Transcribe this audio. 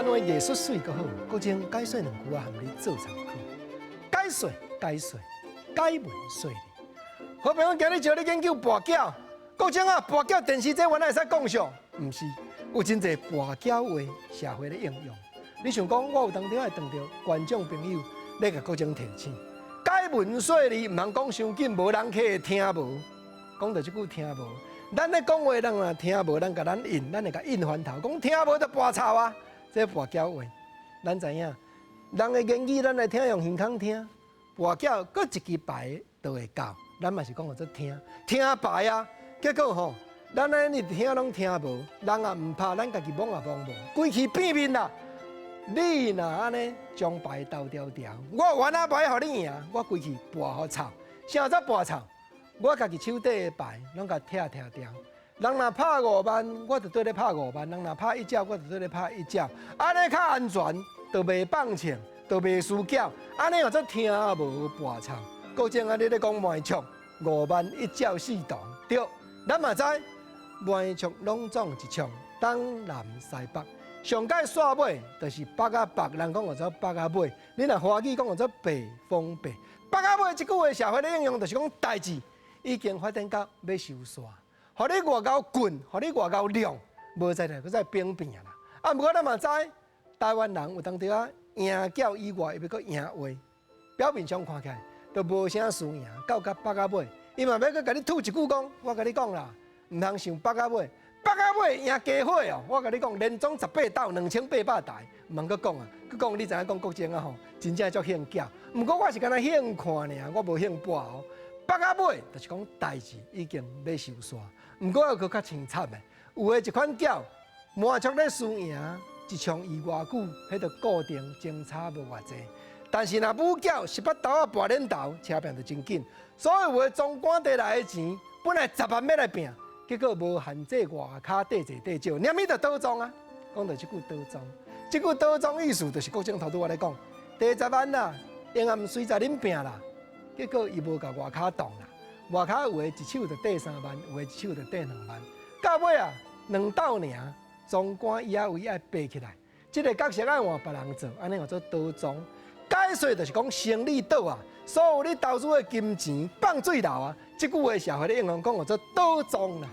灣話藝術媠閣好，國政解說兩句啊，含你做參考。解說解說，解文說理。好朋友今日招你研究跋筊，國政啊，跋筊電視這原來會使講笑，毋是，有真濟跋筊話社會咧應用。你想講，我有當中會當著觀眾朋友咧共國政提醒，解文說理，毋通講傷緊，無人會聽無。講著這句聽無。咱咧講話，人若聽無，人共咱應，咱會共應翻頭，講聽無就跋臭啊！這跋筊話，咱知影，人的言語，咱來聽用耳孔聽，跋筊閣一支牌就會到，咱嘛是講號做聽聽牌啊。結果吼，咱按呢聽攏聽無，人也毋拍，咱家己摸也摸無，規氣變面啦。你若按呢將牌投牢牢，我原來牌予你贏，我規氣跋予臭，啥做跋臭？我家己手底的牌攏共拆拆掉。人若拍五萬，我就綴咧拍五萬；人若拍一隻，我就綴咧拍一隻。按呢較安全，就袂放槍，就袂輸繳。按呢號做聽無跋臭。國政啊，你咧講麻將五萬一隻四筒，對，咱嘛知麻將攏總一場，東南西北。上蓋煞尾就是北仔北，人講號做北仔尾。你若華語講號做白風白，北仔尾這句話社會咧應用，就是講代誌已經發展到欲收煞，予你偌𠢕棍，予你偌𠢕量，無再來閣再變變啦。啊，毋過咱嘛知，台灣人有當時仔贏繳以外，伊欲閣贏話，表面上看起來都無啥輸贏，到甲北仔尾，伊嘛欲閣共你吐一句講，我共你講啦，毋通想北仔尾，北仔尾贏家伙哦，我共你講，連莊十八鬥兩千八百台，毋通閣講啊，閣講你知影講國政啊吼，真正足興繳。毋過我是干焦興看爾，我無興跋哦。北仔尾就是講代誌已經欲收煞，毋過猶閣較凄慘的，有的一款繳麻將咧輸贏一場伊偌久，彼就固定相差無偌濟。但是若母繳十八豆仔跋輾頭，車拼就真緊。所以有的莊官地來的錢，本來十萬欲來拼，結果無限制外跤綴濟綴少，連物就倒莊啊！講著這句倒莊，這句倒莊意思就是國政頭拄我咧講，第十萬啦，永遠隨在恁拼啦。結果伊無共外跤動啦，外跤有的一手就綴三萬，有的一手就綴兩萬，到尾啊兩斗爾，莊官伊仔位愛爬起來，這個角色愛換別人做，按呢號做倒莊。解說就是講生理倒啊，所有你投資的金錢放水流啊，這句話社會咧應用講號做倒莊啦。